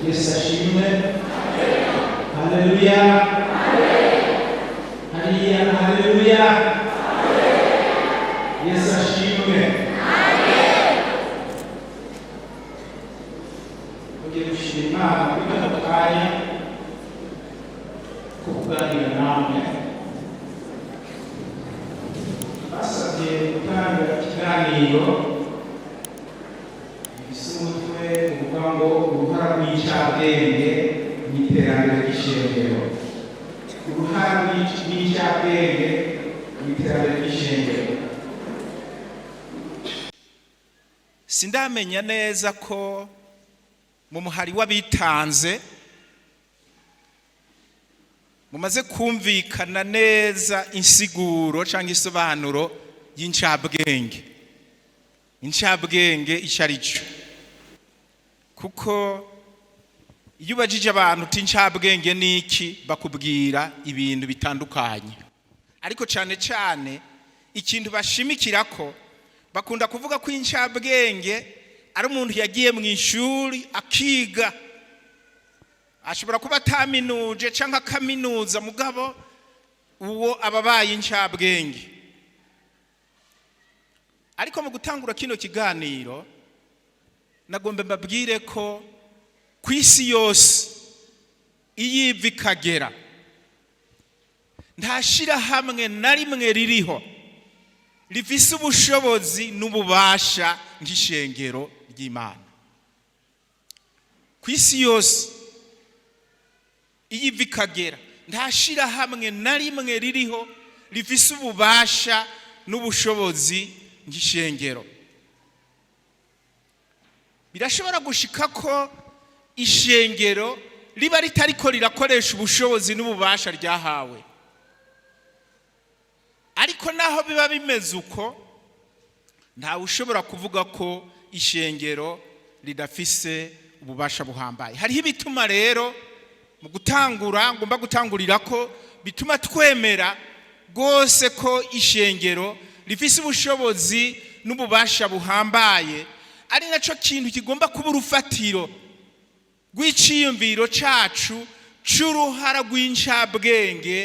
Yesu ashimwe. Haleluya. Hariya, haleluya. Yesu ashimwe. Mugiye gushima Imana kuri kano kanya ko kuganira namwe. Basabye gutanga ikiganiro gifise umutwe uvuga ngo uruhara rw'incabwenge mu iterambere ry'ishengero. Uruhara rw'incabwenge mu iterambere ry'ishengero. Sindamenya neza ko mu muhari w'abitanze mumaze kumvikana neza insiguro cyangwa isobanuro y'incabwenge, incabwenge icyo ari cyo, kuko iyo ubajije abantu uti incabwenge ni iki, bakubwira ibintu bitandukanye, ariko cyane cyane ikintu bashimikira ko bakunda kuvuga ko incabwenge ari umuntu yagiye mu ishuri akiga, ashobora kuba ataminuje cyangwa akaminuza, mugabo uwo aba abaye incabwenge. Ariko mu gutangura kino kiganiro nagomba mbabwire ko ku isi yose iyo iva ikagera nta shirahamwe na rimwe ririho rifise ubushobozi n'ububasha nk'ishengero ry'Imana. Ku isi yose iyo iva ikagera nta shirahamwe na rimwe ririho rifise ububasha n'ubushobozi nk'ishengero. Birashobora gushika ko ishengero riba ritariko rirakoresha ubushobozi n'ububasha ryahawe, ariko naho biba bimeze uko, ntawe ushobora kuvuga ko ishengero ridafise ububasha buhambaye. Hariho ibituma rero mu gutangura ngomba gutangurira ko bituma twemera rwose ko ishengero rifise ubushobozi n'ububasha buhambaye, ari nacyo kintu kigomba kuba urufatiro rw'iciyumviro cacu c'uruhara rw'incabwenge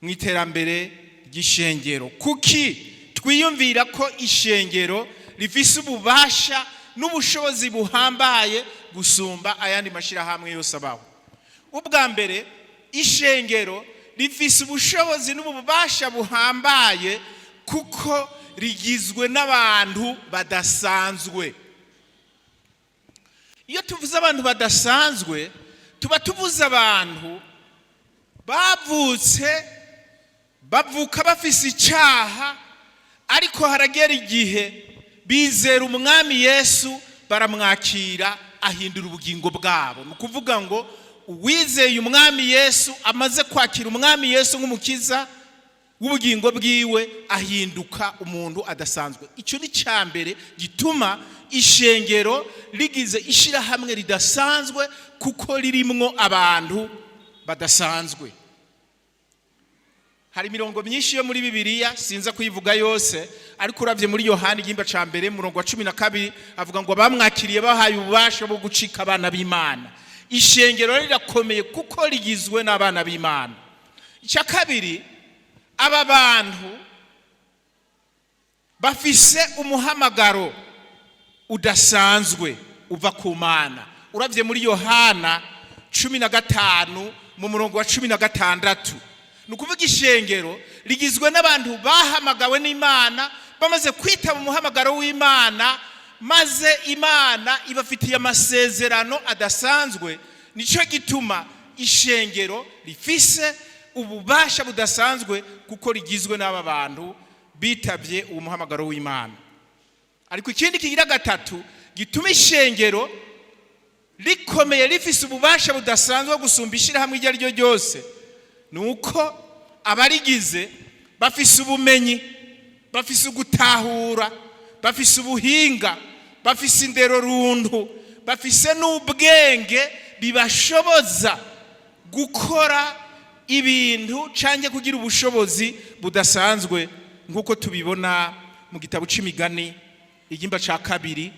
mu iterambere ry'ishengero. Kuki twiyumvira ko ishengero rifise ububasha n'ubushobozi buhambaye gusumba ayandi mashyirahamwe yose abaho? Ubwa mbere, ishengero rifise ubushobozi n'ububasha buhambaye kuko rigizwe n'abantu badasanzwe. Iyo tuvuze abantu badasanzwe, tuba tuvuze abantu bavutse, bavuka bafise icyaha, ariko haragera igihe bizera umwami Yesu, baramwakira, ahindura ubugingo bwabo. Ni ukuvuga ngo uwizeye umwami Yesu, amaze kwakira umwami Yesu nk'umukiza w'ubugingo bwiwe, ahinduka umuntu adasanzwe. Icyo ni cya mbere gituma ishengero rigize ishyirahamwe ridasanzwe, kuko ririmwo abantu badasanzwe. Hari imirongo myinshi yo muri Bibiliya, sinza kuyivuga yose, ariko uravye muri Yohani igihimba ca mbere, murongo wa 12, avuga ngo bamwakiriye bahaye ububasha bwo gucika abana b'Imana. Ishengero rirakomeye kuko rigizwe n'abana b'Imana. Icya kabiri, aba bantu bafise umuhamagaro udasanzwe uva ku Mana. Uravye muri Yohana 15 mu murongo wa 16, ni ukuvuga ishengero rigizwe n'abantu bahamagawe n'Imana, bamaze kwitaba umuhamagaro w'Imana, maze Imana ibafitiye amasezerano adasanzwe. Nicyo gituma ishengero rifise ububasha budasanzwe, kuko rigizwe n'aba bantu bitabye uwo muhamagaro w'Imana. Ariko ikindi kigira gatatu gituma ishengero rikomeye, rifise ububasha budasanzwe gusumba ishyirahamwe iryo ari ryo ryose, ni uko abarigize bafise ubumenyi, bafise ugutahura, bafise ubuhinga, bafise indero runtu, bafise n'ubwenge bibashoboza gukora ibintu cyangwa kugira ubushobozi budasanzwe, nk'uko tubibona mu gitabo c'Imigani igihimba ca kabiri,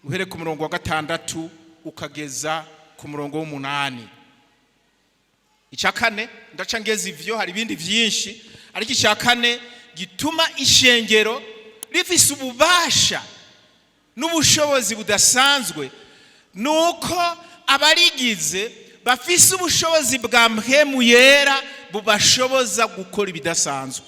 uhere ku murongo wa 6 ukageza ku murongo w'8. Icya kane, ndaca ngeze ivyo, hari ibindi vyinshi, ariko icya kane gituma ishengero rifise ububasha n'ubushobozi budasanzwe nuko abarigize bafise ubushobozi bwa Mpwemu Yera bubashoboza gukora ibidasanzwe.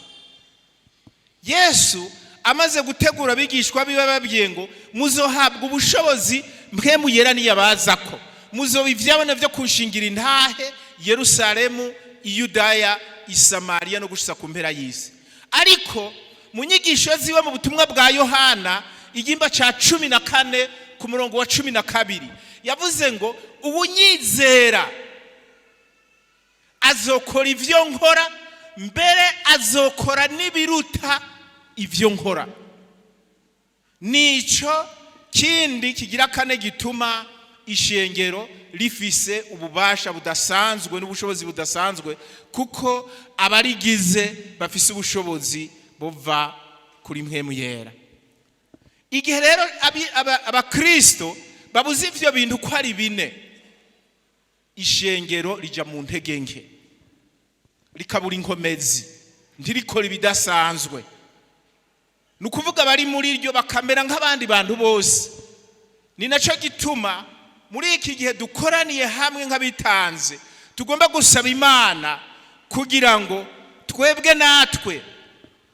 Yesu amaze gutegura abigishwa biwe, babwiye ngo: "Muzohabwa ubushobozi Mpwemu Yera niyabazako, muzoba ivyabona vyo kunshingira intahe Yerusalemu, Iyudaya, Isamariya no gushitsa ku mpera y'isi." Ariko mu nyigisho ziwe mu butumwa bwa Yohana igihimba ca 14 ku murongo wa 12 yavuze ngo: "Uwunyizera azokora ivyo nkora, mbere azokora n'ibiruta ivyo nkora." Nico kindi kigira kane gituma ishengero rifise ububasha budasanzwe n'ubushobozi budasanzwe, kuko abarigize bafise ubushobozi buva kuri Mpwemu Yera. Igihe rero abakristo babuze ivyo bintu ko ari bine, ishengero rija mu ntege nke, rikabura inkomezi, ntirikora ibidasanzwe. Ni ukuvuga bari muri ryo bakamera nk'abandi bantu bose. Ni nacyo gituma muri iki gihe dukoraniye hamwe nk'abitanze tugomba gusaba Imana kugira ngo twebwe natwe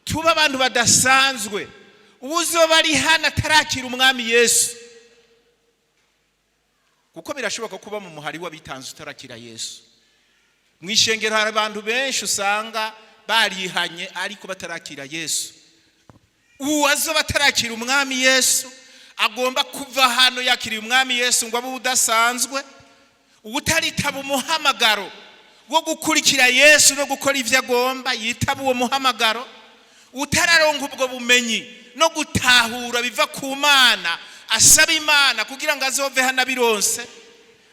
tube abantu badasanzwe. Uwuzoba ari hano atarakira Umwami Yesu, kuko birashoboka kuba mu muhari w'abitanze utarakira Yesu. Mu ishengero hari abantu benshi usanga barihanye ariko batarakira Yesu. Uwo azoba atarakira Umwami Yesu agomba kuva hano yakiriye Umwami Yesu ngo abe udasanzwe. Utaritaba umuhamagaro wo gukurikira Yesu no gukora ibyo agomba, yitaba uwo muhamagaro. Utararonka ubwo bumenyi no gutahura biva ku Mana, asaba Imana kugira ngo azove hano abironse.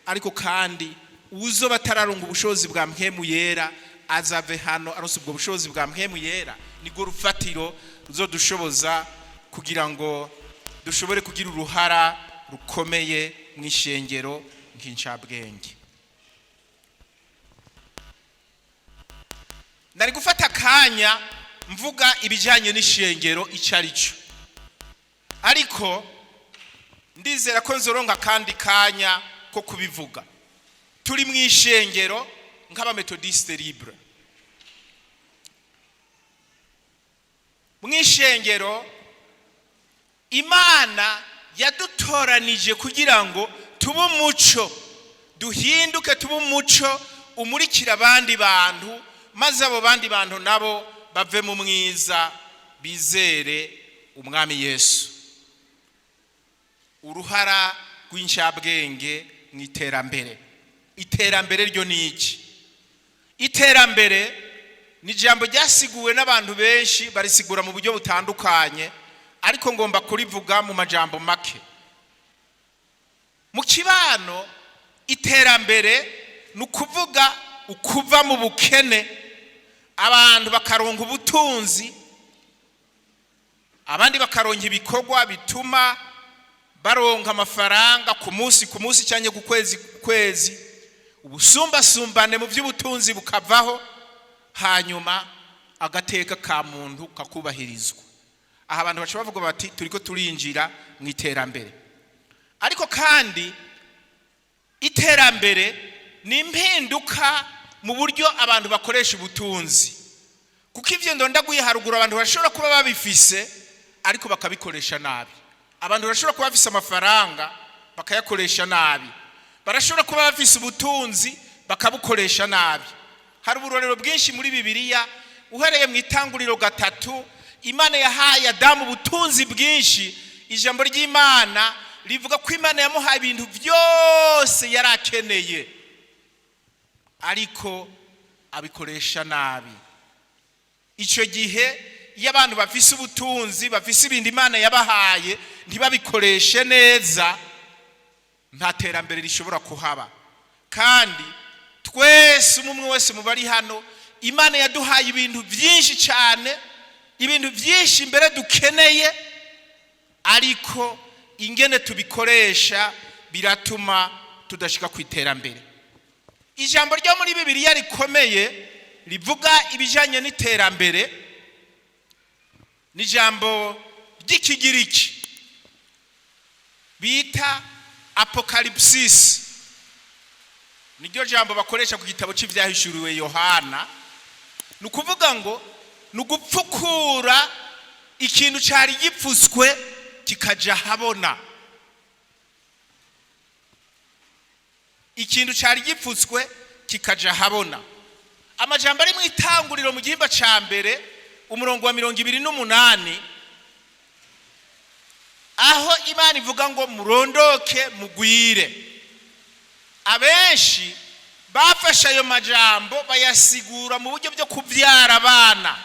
Ariko kandi uzoba atararonka ubushobozi bwa Mpwemu Yera azave hano aronse ubwo bushobozi bwa Mpwemu Yera. Nirwo rufatiro ruzodushoboza kugira ngo dushobore kugira uruhara rukomeye mu ishengero nk'incabwenge. Nari gufata akanya mvuga ibijyanye n'ishengero icyo ari cyo, ariko ndizera ko nzoronka akandi kanya ko kubivuga. Turi mu ishengero nk'abametodiste libre. Mu ishengero Imana yadutoranije kugira ngo tube umuco, duhinduke tube umuco umurikira abandi bantu, maze abo bandi bantu nabo bave mu mwiza bizere Umwami Yesu. Uruhara rw'incabwenge mu iterambere. Iterambere ryo ni iki? Iterambere ni ijambo ryasiguwe n'abantu benshi, barisigura mu buryo butandukanye, ariko ngomba kurivuga mu majambo make. Mu kibano, iterambere ni ukuvuga ukuva mu bukene, abantu bakaronka ubutunzi, abandi bakaronka ibikorwa bituma baronka amafaranga ku munsi ku munsi cyangwa ku kwezi ku kwezi, ubusumbasumbane mu by'ubutunzi bukavaho, hanyuma agateka ka muntu kakubahirizwa. Aha abantu bashobora bavuga bati: "Turiko turinjira mu iterambere." Ariko kandi iterambere ni impinduka mu buryo abantu bakoresha ubutunzi, kuko ivyo ndondaguye haruguru abantu bashobora kuba babifise ariko bakabikoresha nabi. Abantu bashobora kuba bafise amafaranga bakayakoresha nabi, barashobora kuba bafise ubutunzi bakabukoresha nabi. Hari uburorero bwinshi muri Bibiliya. Uhereye mu Itanguriro 3, Imana yahaye Adamu ubutunzi bwinshi. Ijambo ry'Imana rivuga ko Imana yamuhaye ibintu byose yari akeneye, ariko abikoresha nabi. Icyo gihe iyo abantu bafise ubutunzi, bafise ibintu Imana yabahaye, ntibabikoreshe neza, nta terambere rishobora kuhaba. Kandi twese, umwe umwe wese mu bari hano, Imana yaduhaye ibintu byinshi cyane, ibintu byinshi mbere dukeneye, ariko ingene tubikoresha biratuma tudashika ku iterambere. Ijambo ryo muri Bibiliya rikomeye rivuga ibijanye n'iterambere ni ijambo ry'Ikigiriki bita apokalipsisi. Niryo jambo bakoresha ku gitabo cy'ivyahishuriwe Yohana. Ni ukuvuga ngo ni ugupfukura ikintu cyari gipfuswe kikaja habona. Ikintu cyari gipfutswe kikaja habona. Amajambo ari mu Itanguriro mu gihimba ca mbere, umurongo wa 28, aho Imana ivuga ngo murondoke mugwire. Abenshi bafashe ayo majambo bayasigura mu buryo byo kubyara abana,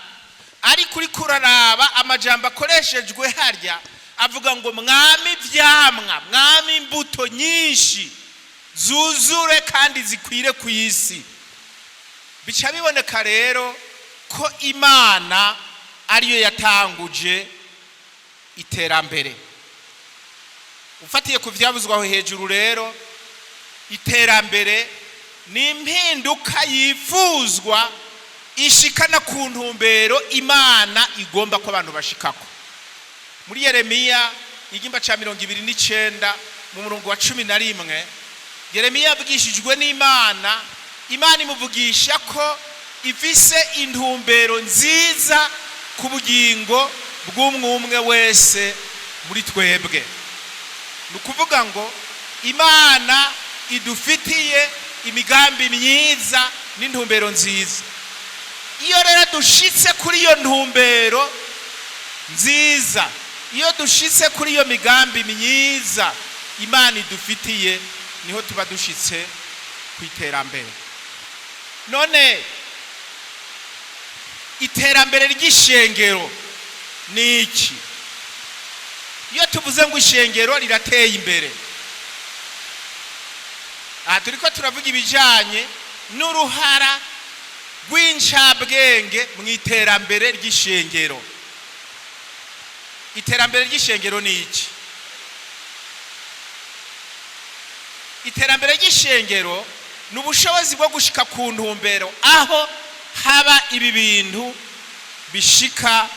ariko uriko uraraba amajambo akoreshejwe harya avuga ngo mwami ivyamwa, mwami imbuto nyinshi zuzure kandi zikwire ku isi. Bica biboneka rero ko Imana ariyo yatanguje iterambere. Ufatiye ku vyavuzwe aho hejuru rero, iterambere ni impinduka yifuzwa ishikana ku ntumbero Imana igomba ko abantu bashikako. Muri Yeremiya igimba ca 29 mu murongo wa 11, Yeremiya yavugishijwe n'Imana. Imana imuvugisha ko ifise intumbero nziza ku bugingo bw'umwumwe wese muri twebwe. Ni ukuvuga ngo Imana idufitiye imigambi myiza n'intumbero nziza. Iyo rero dushitse kuri iyo ntumbero nziza, iyo dushitse kuri iyo migambi myiza Imana idufitiye, niho tuba dushitse ku iterambere. None iterambere ry'ishengero ni iki? Iyo tuvuze ngo ishengero rirateye imbere, aha turiko turavuga ibijanye n'uruhara rw'incabwenge mu iterambere ry'ishengero. Iterambere ry'ishengero ni iki? Iterambere ry'ishengero ni ubushobozi bwo gushika ku ntumbero aho haba ibi bintu bishika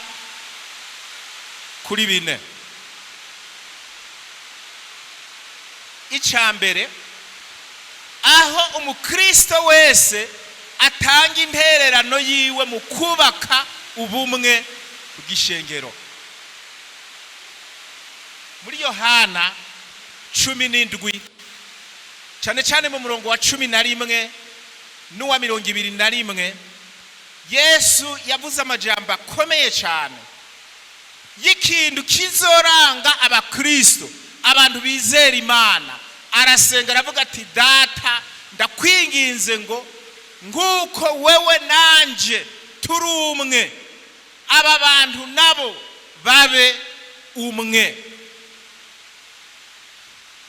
kuri bine. Ica mbere, aho umukristo wese atanga intererano yiwe mu kubaka ubumwe bw'ishengero. Muri Yohana 17, cyane cyane mu murongo wa 11 n'uwa 21, Yesu yavuze amajambo akomeye cyane y'ikintu kizoranga abakristo, abantu bizera Imana. Arasenga aravuga ati: Data, ndakwinginze ngo nguko wewe nanje turi umwe, aba bantu nabo babe umwe.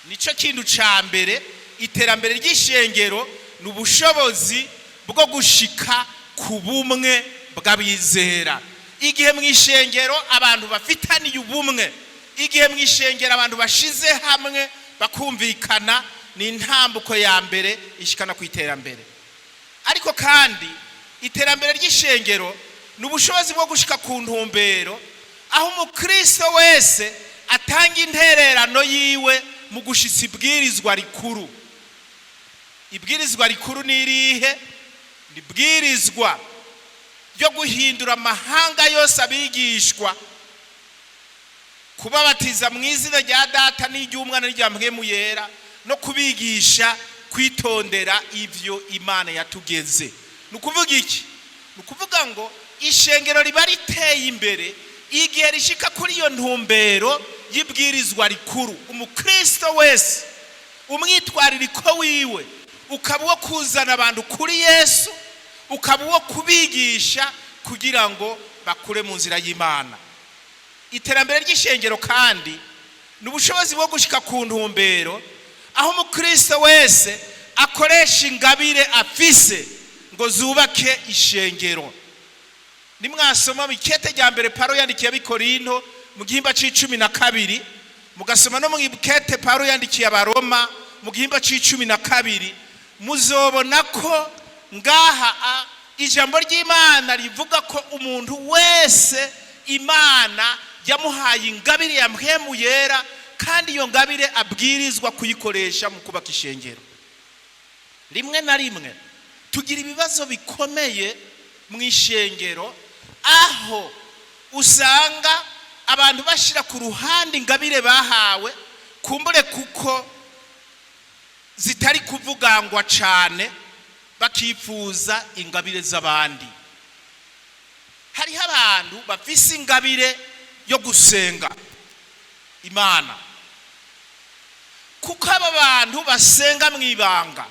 Nico kintu ca mbere. Iterambere ry'ishengero ni ubushobozi bwo gushika ku bumwe bw'abizera. Igihe mu ishengero abantu bafitaniye ubumwe, igihe mu ishengero abantu bashize hamwe bakumvikana, ni intambuko ya mbere ishikana ku iterambere. Ariko kandi iterambere ry'ishengero ni ubushobozi bwo gushika ku ntumbero aho umukristo wese atanga intererano yiwe mu gushitsa ibwirizwa rikuru. Ibwirizwa rikuru ni irihe? Ni ibwirizwa ryo guhindura amahanga yose abigishwa, kubabatiza mu izina rya Data n'iry'Umwana n'irya Mpwemu Yera, no kubigisha kwitondera ivyo Imana yatugeze. Ni ukuvuga iki? Ni ukuvuga ngo ishengero riba riteye imbere igihe rishika kuri iyo ntumbero y'ibwirizwa rikuru. Umukristo wese umwitwaririko wiwe ukaba uwo kuzana abantu kuri Yesu, ukaba uwo kubigisha kugira ngo bakure mu nzira y'Imana. Iterambere ry'ishengero kandi ni ubushobozi bwo gushika ku ntumbero aho umukristo wese akoresha ingabire afise ngo zubake ishengero. Nimwasoma mu ikete rya mbere Pawulo yandikiye Abikorinto mu gihimba c'icumi na kabiri, mugasoma no mu ikete Pawulo yandikiye Abaroma Mu gihimba c'12, muzobona ko ngaha ijambo ry'Imana rivuga ko umuntu wese Imana yamuhaye ingabire ya Mpwemu Yera, kandi iyo ngabire abwirizwa kuyikoresha mu kubaka ishengero. Rimwe na rimwe tugira ibibazo bikomeye mu ishengero, aho usanga abantu bashyira ku ruhande ingabire bahawe, kumbure kuko zitari kuvugangwa cyane, bakifuza ingabire z'abandi. Hariho abantu bafise ingabire yo gusenga Imana. Kuko aba bantu basenga mu ibanga,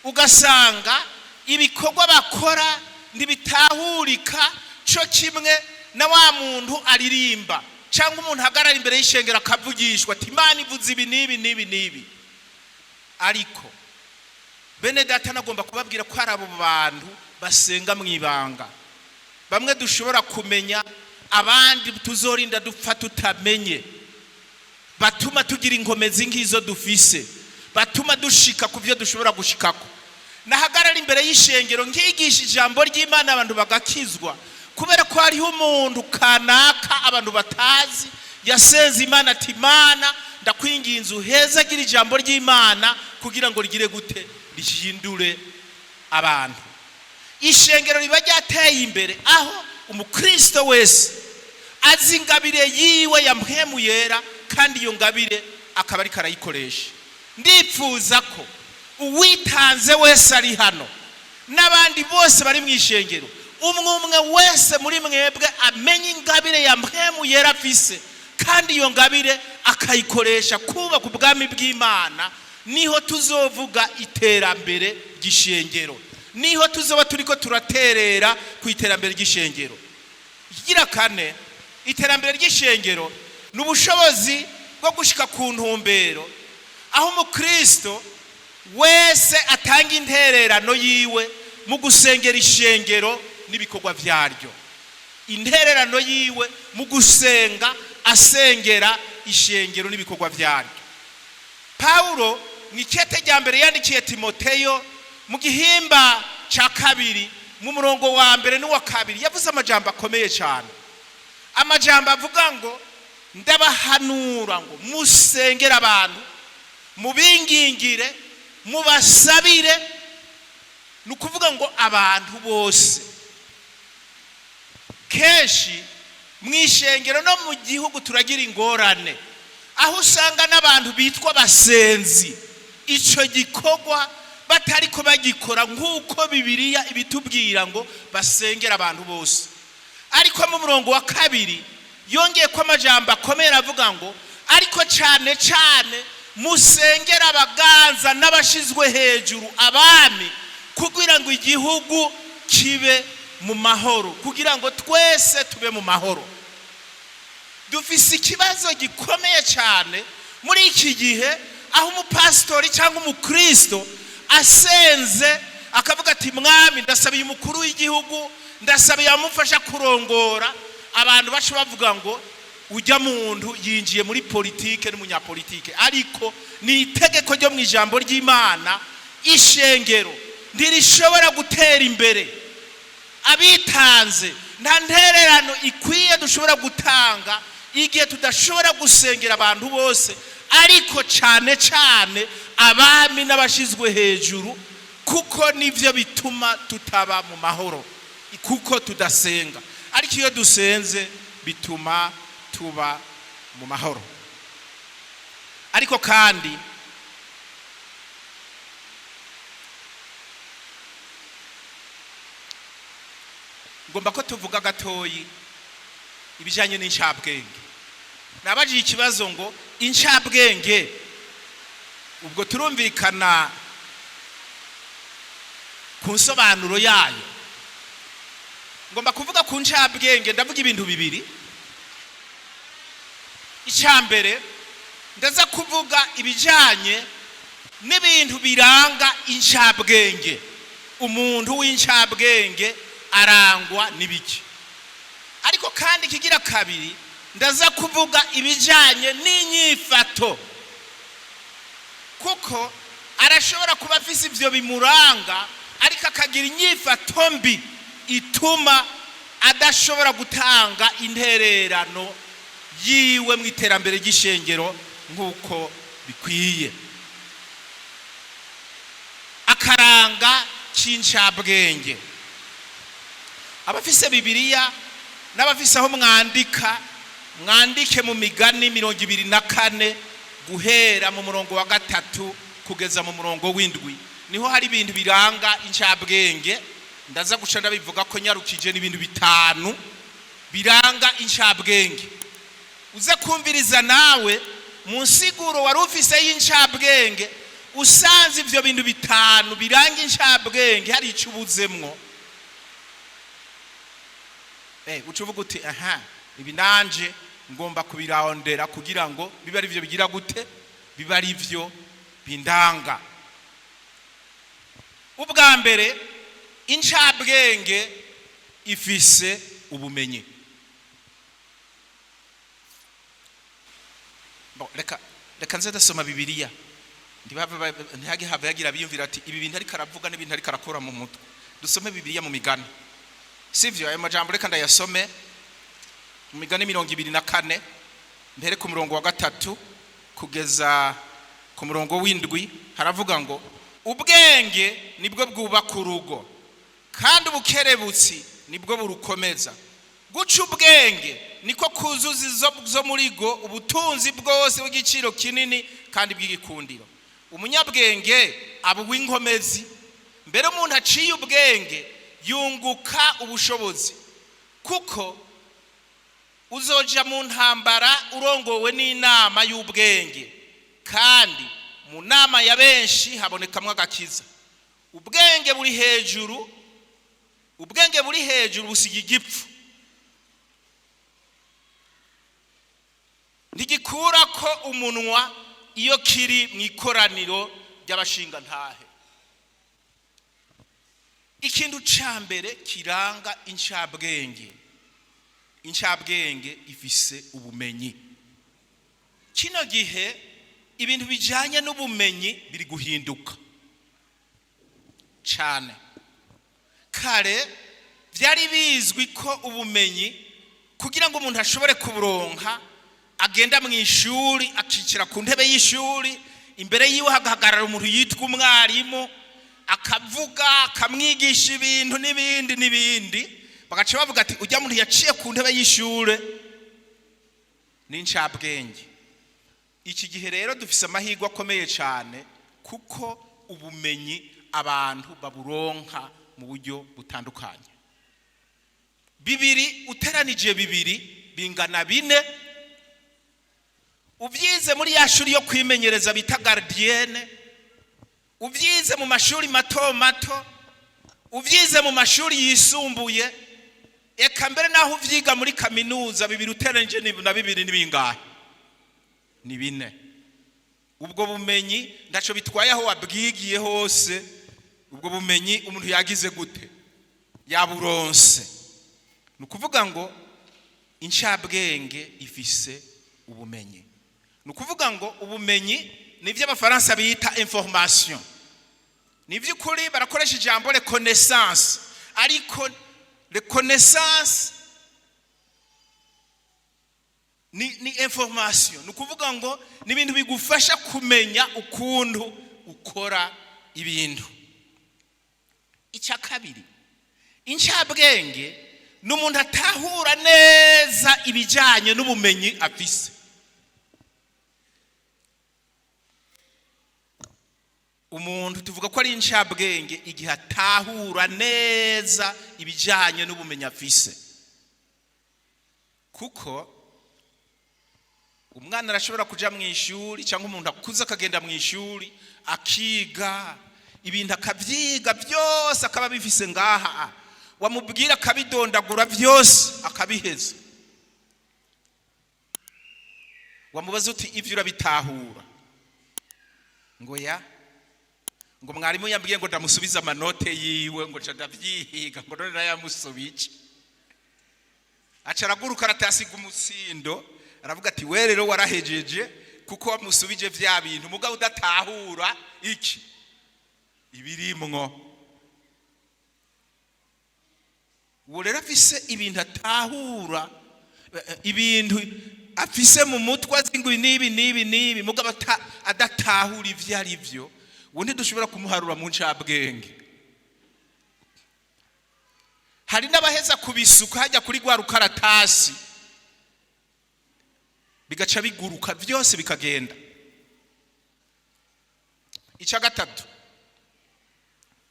ugasanga ibikorwa bakora ntibitahurika cyo kimwe na wa muntu aririmba cyangwa umuntu ahagarara imbere y'ishengero akavugishwa ati: "Imana ivuze ibi n'ibi n'ibi n'ibi." Ariko bene data, nagomba kubabwira ko hari abo bantu basenga mu ibanga, bamwe dushobora kumenya, abandi tuzorinda dupfa tutamenye, batuma tugira inkomezi nk'izo dufise, batuma dushika ku byo dushobora gushikako. Nahagarara imbere y'ishengero nkigisha ijambo ry'Imana, abantu bagakizwa, kubera ko hariho umuntu kanaka abantu batazi yasenze Imana ati: "Imana, ndakwinginze uhezagira ijambo ry'Imana kugira ngo rigire gute? Rihindure abantu." Ishengero riba ryateye imbere aho umukristo wese azi ingabire yiwe ya Mpwemu Yera, kandi iyo ngabire akaba ariko arayikoresha. Ndipfuza ko uwitanze wese ari hano n'abandi bose bari mu ishengero, umwe umwe wese muri mwebwe amenye ingabire ya Mpwemu Yera afise, kandi iyo ngabire akayikoresha kubaka ubwami bw'Imana. Niho tuzovuga iterambere ry'ishengero, niho tuzoba turiko turaterera ku iterambere ry'ishengero. Ikigira kane, iterambere ry'ishengero ni ubushobozi bwo gushika ku ntumbero aho umukristo wese atanga intererano yiwe mu gusengera ishengero n'ibikorwa byaryo, intererano yiwe mu gusenga asengera ishengero n'ibikorwa byaryo. Pawulo mu ikete rya mbere yandikiye Timoteyo, mu gihimba cya 2, mu murongo wa mbere n'uwa kabiri, yavuze amajambo akomeye cyane, amajambo avuga ngo: "Ndabahanura ngo musengere abantu, mubingingire, mubasabire." Ni ukuvuga ngo abantu bose. Kenshi mu ishengero no mu gihugu turagira ingorane aho usanga n'abantu bitwa abasenzi icyo gikorwa batari ko bagikora nk'uko Bibiliya ibitubwira ngo basengere abantu bose. Ariko mu murongo wa kabiri yongeye ko amajambo akomeye, avuga ngo: "Ariko cyane cyane musengere abaganza n'abashizwe hejuru, abami, kugira ngo igihugu kibe mu mahoro, kugira ngo twese tube mu mahoro." Dufise ikibazo gikomeye cyane muri iki gihe, aho umupasitori cyangwa umukristo asenze akavuga ati: "Mwami, ndasabiye umukuru w'igihugu, ndasabiye abamufasha kurongora," abantu baca bavuga ngo ujya muntu yinjiye muri politike n'umunyapolitike. Ariko ni itegeko ryo mu ijambo ry'Imana: ishengero ntirishobora gutera imbere abitanze, nta ntererano ikwiye dushobora gutanga igihe tudashobora gusengera abantu bose, ariko cyane cyane abami n'abashyizwe hejuru, kuko nibyo bituma tutaba mu mahoro, kuko tudasenga. Ariko iyo dusenze bituma tuba mu mahoro. Ariko kandi ngomba ko tuvuga gatoyi ibijyanye n'incabwenge. Nabajije ikibazo ngo: incabwenge, ubwo turumvikana ku nsobanuro yayo. Ngomba kuvuga ku ncabwenge, ndavuga ibintu bibiri. Icya mbere, ndaza kuvuga ibijyanye n'ibintu biranga incabwenge, umuntu w'incabwenge arangwa n'ibiki. Ariko kandi ikigira kabiri, ndaza kuvuga ibijyanye n'inyifato. Kuko arashobora kuba afise ivyo bimuranga, ariko akagira inyifato mbi ituma adashobora gutanga intererano yiwe mu iterambere ry'ishengero nk'uko bikwiye. Akaranga k'incabwenge: abafise Bibiliya n'abafise aho mwandika, mwandike mu Migani 24, guhera mu murongo wa 3 kugeza mu murongo w'7. Niho hari ibintu biranga incabwenge. Ndaza guca ndabivuga ko nyarukije. N'ibintu bitanu biranga incabwenge. Uze kumviriza nawe mu nsiguro wari ufise y'incabwenge, usanze ivyo bintu bitanu biranga incabwenge hari ico ubuzemwo, uca uvuga uti: "Aha, ibi nanje ngomba kubirondera kugira ngo bibe ari byo bigira gute, bibe ari byo bindanga." Ubwa mbere, incabwenge ifise ubumenyi. Bon, reka nze ndasoma Bibiliya, ntihage have yagira biyumvira ati ibi bintu ariko aravuga n'ibintu ariko arakora mu mutwe. Dusome Bibiliya mu Migani, sivyo? Ayo majambo reka ndayasome mu Migani 24, mbere ku murongo wa 3 kugeza ku murongo w'7. Haravuga ngo: "Ubwenge nibwo bwubaka urugo, kandi ubukerebutsi nibwo burukomeza. Guca ubwenge niko kuzuza izo zo muri go ubutunzi bwose bw'igiciro kinini kandi bw'igikundiro. Umunyabwenge aba uw'inkomezi. Mbere umuntu aciye ubwenge yunguka ubushobozi, kuko uzoja mu ntambara urongowe n'inama y'ubwenge, kandi mu nama ya benshi habonekamwo agakiza. Ubwenge buri hejuru, ubwenge buri hejuru busiga igipfu, ntigikura ko umunwa iyo kiri mu ikoraniro ry'abashingantahe." Ikintu ca mbere kiranga incabwenge: incabwenge ifise ubumenyi. Kino gihe ibintu bijanye n'ubumenyi biri guhinduka cane. Kare byari bizwi ko ubumenyi, kugira ngo umuntu ashobore kuburonka, agenda mu ishuri, akicara ku ntebe y'ishuri, imbere yiwe hagahagarara umuntu yitwa umwarimu, akavuga, akamwigisha ibintu n'ibindi n'ibindi, bagaca bavuga ati: "Ujya muntu yaciye ku ntebe y'ishure n'incabwenge." Iki gihe rero dufise amahirwe akomeye cyane, kuko ubumenyi abantu baburonka mu buryo butandukanye. Bibiri uteranije bibiri bingana bine. Ubyize muri ya shuri yo kwimenyereza bita gardienne, ubyize mu mashuri mato mato, ubyize mu mashuri yisumbuye, eka mbere naho uvyiga muri kaminuza, bibiri uteranije na bibiri ni bingahe? Ni bine. Ubwo bumenyi ndaco bitwaye aho wabwigiye hose, ubwo bumenyi umuntu yagize gute? Yaburonse. Ni ukuvuga ngo incabwenge ifise ubumenyi. Ni ukuvuga ngo ubumenyi ni ibyo Abafaransa bita information. Ni iby'ukuri barakoresha ijambo reconnaissance, ariko reconnaissance ni information. Ni ukuvuga ngo ni ibintu bigufasha kumenya ukuntu ukora ibintu. Icya kabiri, incabwenge ni umuntu atahura neza ibijyanye n'ubumenyi afise. Umuntu tuvuga ko ari incabwenge igihe atahura neza ibijyanye n'ubumenyi afise, kuko umwana arashobora kuja mu ishuri, cyangwa umuntu akuze akagenda mu ishuri, akiga ibintu, akabyiga byose, akaba abifise ngaha, wamubwira akabidondagura byose akabiheza. Wamubaza uti: "Ibyo urabitahura?" Ngo: "Ya." Ngo: "Mwarimu yambwiye ngo ndamusubize amanote yiwe, ngo nca ndavyihiga, ngo none nayamusubije." Aca araguruka, aratasiga umutsindo, aravuga ati: "We rero warahejeje." Kuko wamusubije vya bintu mugabo udatahura iki ibirimwo. Uwo rero afise ibintu atahura, ibintu afise mu mutwe azi ngo nibi nibi nibi, mugabo adatahura ivyo ari vyo, uwo ntidushobora kumuharura mu ncabwenge. Hari n'abaheza kubisuka hajya kuri rwa rukaratasi, bigaca biguruka byose bikagenda. Icya gatatu,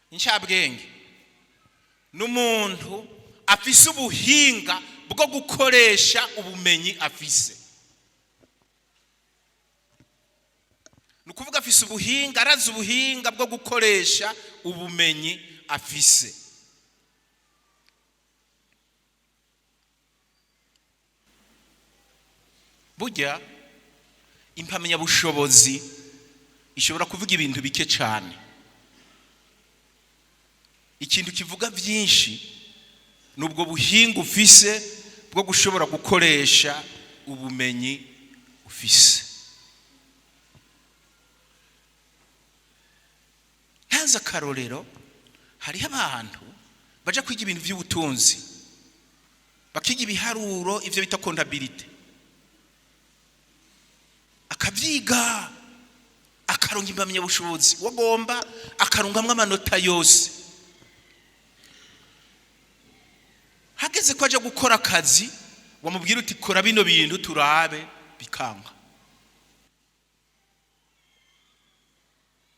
incabwenge n'umuntu afise ubuhinga bwo gukoresha ubumenyi afise. Ni ukuvuga afise ubuhinga, arazi ubuhinga bwo gukoresha ubumenyi afise. Burya impamyabushobozi ishobora kuvuga ibintu bike cyane. Ikintu kivuga byinshi ni ubwo buhinga ufise bwo gushobora gukoresha ubumenyi ufise. Ntanze akarorero, hariho abantu baja kwiga ibintu by'ubutunzi, bakiga ibiharuro, ivyo bita comptabilité, akavyiga akaronka impamyabushobozi wagomba, akaronkamwo amanota yose. Hageze ko aja gukora akazi, wamubwira uti kora bino bintu turabe, bikanga.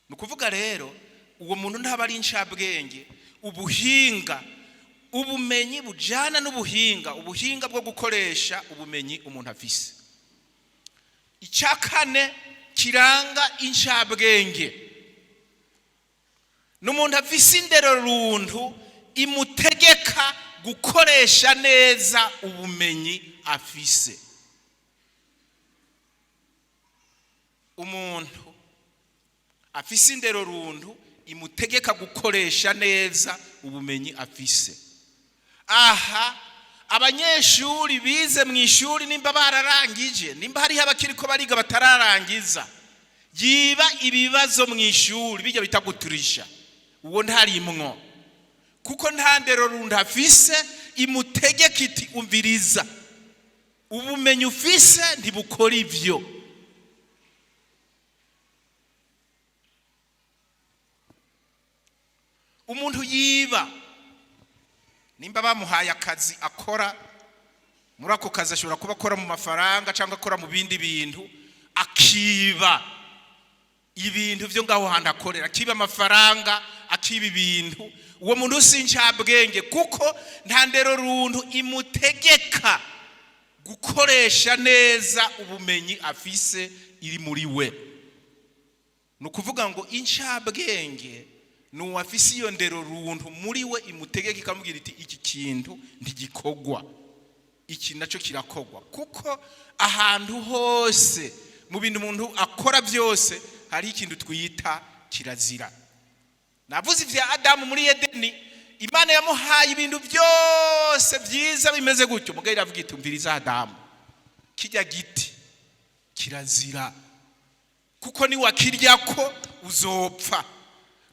Ni ukuvuga rero uwo muntu ntaba ari incabwenge. Ubuhinga, ubumenyi bujana n'ubuhinga, ubuhinga bwo gukoresha ubumenyi umuntu afise. Icya kane kiranga incabwenge ni umuntu afise indero runtu imutegeka gukoresha neza ubumenyi afise. Umuntu afise indero runtu imutegeka gukoresha neza ubumenyi afise. Aha abanyeshuri bize mu ishuri, nimba bararangije, nimba hariho abakiriko bariga batararangiza, yiba ibibazo mu ishuri bijya bita guturisha, uwo ntarimwo, kuko nta ndero runtu afise imutegeka iti umviriza, ubumenyi ufise ntibukora ivyo. Umuntu yiba, nimba bamuhaye akazi akora, muri ako kazi ashobora kuba akora mu mafaranga cyangwa akora mu bindi bintu, akiba ibintu byo ngaho hantu akorera, akiba amafaranga, akiba ibintu, uwo muntu si incabwenge, kuko nta ndero runtu imutegeka gukoresha neza ubumenyi afise iri muri we. Ni ukuvuga ngo incabwenge ni uwafise iyo ndero runtu muri we imutegeka, ikamubwira iti iki kintu ntigikogwa, iki nacyo kirakogwa. Kuko ahantu hose mu bintu umuntu akora byose hari ikintu twita kirazira. Navuze ivya Adamu muri Edeni, Imana yamuhaye ibintu byose byiza bimeze gutyo, mugabo iravuga iti umviriza Adamu, kijya giti kirazira, kuko niwakiryako uzopfa.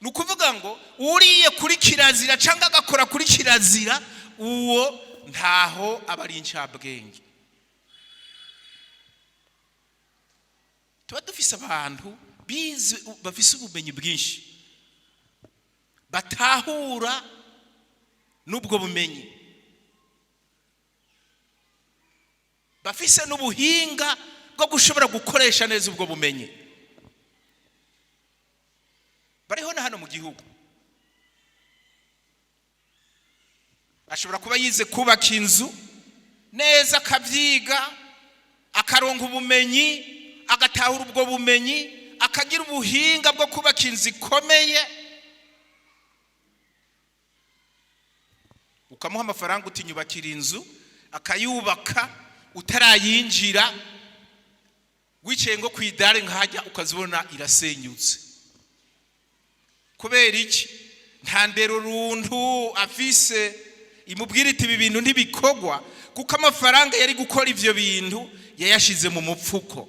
Ni ukuvuga ngo uriye kuri kirazira cyangwa agakora kuri kirazira, uwo ntaho aba ari incabwenge. Tuba dufise abantu bize, bafise ubumenyi bwinshi, batahura n'ubwo bumenyi, bafise n'ubuhinga bwo gushobora gukoresha neza ubwo bumenyi. Bariho na hano mu gihugu. Ashobora kuba yize kubaka inzu neza, akavyiga, akaronka ubumenyi, agatahura ubwo bumenyi, akagira ubuhinga bwo kubaka inzu ikomeye. Ukamuha amafaranga uti nyubakira inzu, akayubaka, utarayinjira wicaye ngo kwidare nkajya ukazibona irasenyutse. Kubera iki? Nta ndero runtu afise imubwira iti ibi bintu ntibikogwa, kuko amafaranga yari gukora ivyo bintu yayashize mu mupfuko.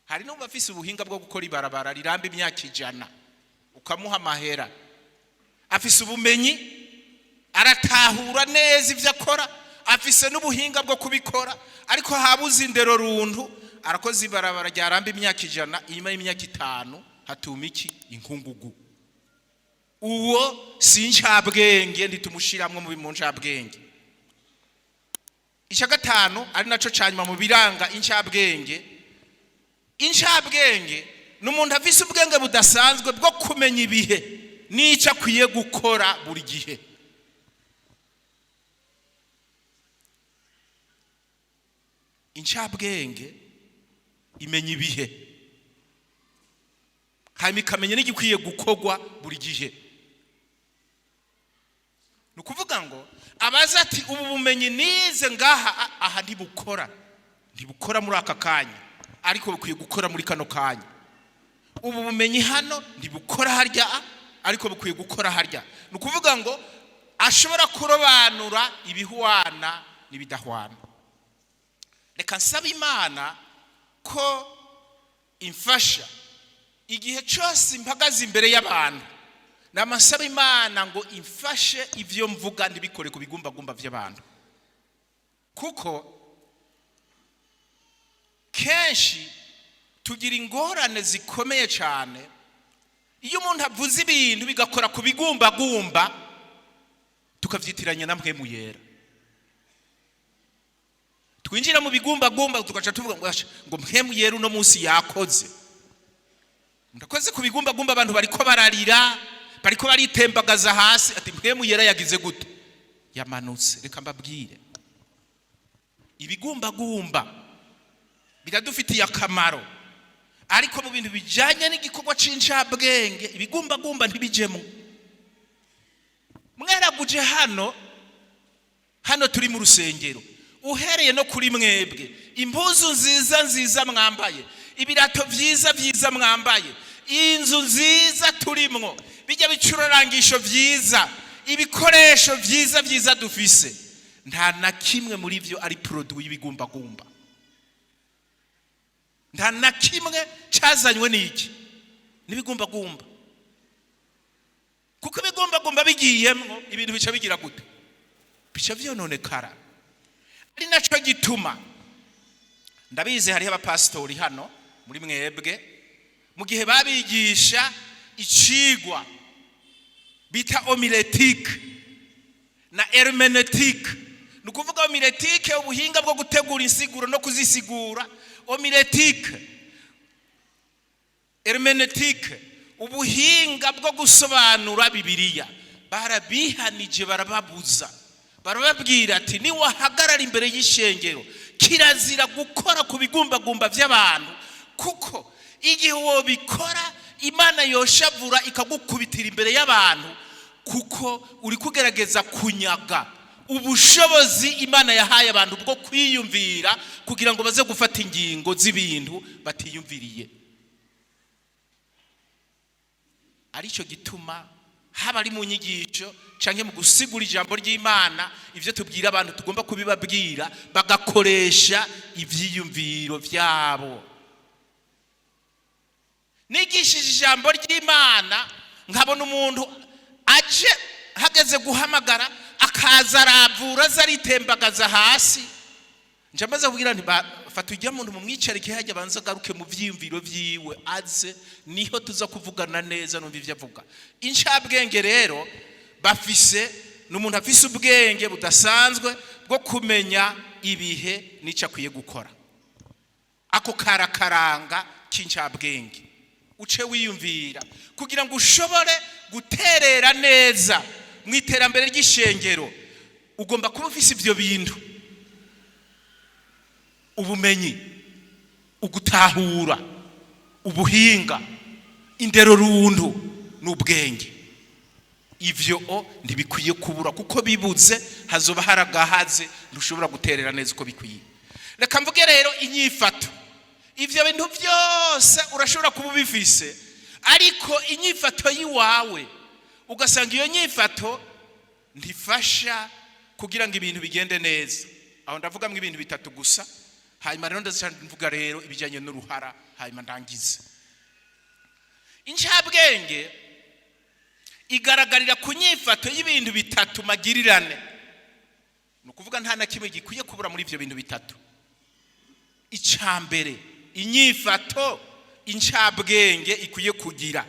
Hari n'ubu afise ubuhinga bwo gukora ibarabara riramba imyaka 100, ukamuha amahera, afise ubumenyi, aratahura neza ibyo akora, afise n'ubuhinga bwo kubikora, ariko habuze indero runtu. Arakoze ibarabara ryaramba imyaka 100, inyuma y'imyaka 5 hatuma iki? Inkungugu. Uwo si incabwenge, ntitumushiramwo mu ncabwenge. Icya gatanu, ari naco ca nyuma mu biranga incabwenge: incabwenge ni umuntu afise ubwenge budasanzwe bwo kumenya ibihe n'icyo akwiye gukora buri gihe. Incabwenge imenya ibihe, hanyuma ikamenya n'igikwiye gukorwa buri gihe. Ni ukuvuga ngo abaza ati: "Ubu bumenyi nize ngaha aha ntibukora, ntibukora muri aka kanya, ariko bukwiye gukora muri kano kanya. Ubu bumenyi hano ntibukora harya, ariko bukwiye gukora harya." Ni ukuvuga ngo ashobora kurobanura ibihwana n'ibidahwana. Reka nsaba Imana ko imfasha igihe cyose mpagaze imbere y'abantu. Namasaba Imana ngo imfashe ibyo mvuga ntibikore ku bigumbagumba by'abantu, kuko kenshi tugira ingorane zikomeye cyane iyo umuntu avuze ibintu bigakora ku bigumbagumba, tukavyitiranya na Mpwemu Yera. Twinjira mu bigumbagumba, tugaca tuvuga ngo: "Asha, ngo Mpwemu Yera uno munsi yakoze." Ndakoze ku bigumbagumba, abantu bariko bararira, bariko baritembagaza hasi, ati: "Mpwemu Yera yagize gute? Yamanutse." Reka mbabwire, ibigumbagumba biradufitiye akamaro, ariko mu bintu bijanye n'igikorwa c'incabwenge, ibigumbagumba ntibijemo. Mweraguje hano, hano turi mu rusengero, uhereye no kuri mwebwe, impuzu nziza nziza mwambaye, ibirato vyiza vyiza mwambaye, inzu nziza turimwo, bijya bicurarangisho vyiza, ibikoresho vyiza vyiza dufise, nta na kimwe muri vyo ari produit y'ibigumbagumba. Nta na kimwe cazanywe n'iki? N'ibigumbagumba. Kuko ibigumbagumba bigiyemwo, ibintu bica bigira gute? Bica vyononekara. Ari naco gituma, ndabizi hariho abapasitori hano muri mwebwe, mu gihe babigisha icigwa bita homilétique na herméneutique, ni ukuvuga homilétique, ubuhinga bwo gutegura insiguro no kuzisigura, homilétique, herméneutique, ubuhinga bwo gusobanura Bibiliya, barabihanije, barababuza, barababwira ati: "Niwahagarara imbere y'ishengero, kirazira gukora ku bigumbagumba by'abantu, kuko igihe wobikora, Imana yoshavura ikagukubitira imbere y'abantu, kuko uri kugerageza kunyaga ubushobozi Imana yahaye abantu bwo kwiyumvira, kugira ngo baze gufata ingingo z'ibintu batiyumviriye." Aricyo gituma haba ari mu nyigisho canke mu gusigura ijambo ry'Imana, ivyo tubwira abantu tugomba kubibabwira bagakoresha ivyiyumviro vyabo. Nigishije ijambo ry'Imana, nkabona umuntu aje hageze guhamagara, akaza aravura, aza aritembagaza hasi, nje amaze kubwira nti: "Fata ujya muntu mumwicarike hajya, abanza agaruke mu vyiyumviro vyiwe, aze niho tuza kuvugana neza, numva ivyo avuga." Incabwenge rero bafise, ni umuntu afise ubwenge budasanzwe bwo kumenya ibihe n'icyo akwiye gukora. Ako karakaranga k'incabwenge. Uce wiyumvira, kugira ngo ushobore guterera neza mu iterambere ry'ishengero, ugomba kuba ufise ivyo bintu: ubumenyi, ugutahura, ubuhinga, indero runtu n'ubwenge. Ivyo o ntibikwiye kubura, kuko bibuze hazoba haragahaze, ntushobora guterera neza uko bikwiye. Reka mvuge rero inyifato. Ivyo bintu byose urashobora kuba ubifise, ariko inyifato yiwawe ugasanga iyo nyifato ntifasha kugira ngo ibintu bigende neza. Aho ndavugamo ibintu bitatu gusa. Hanyuma rero ndaza mvuga rero ibijyanye n'uruhara, hanyuma ndangize. Incabwenge igaragarira ku nyifato y'ibintu bitatu magirirane. Ni ukuvuga nta na kimwe gikwiye kubura muri ibyo bintu bitatu. Icya mbere, inyifato incabwenge ikwiye kugira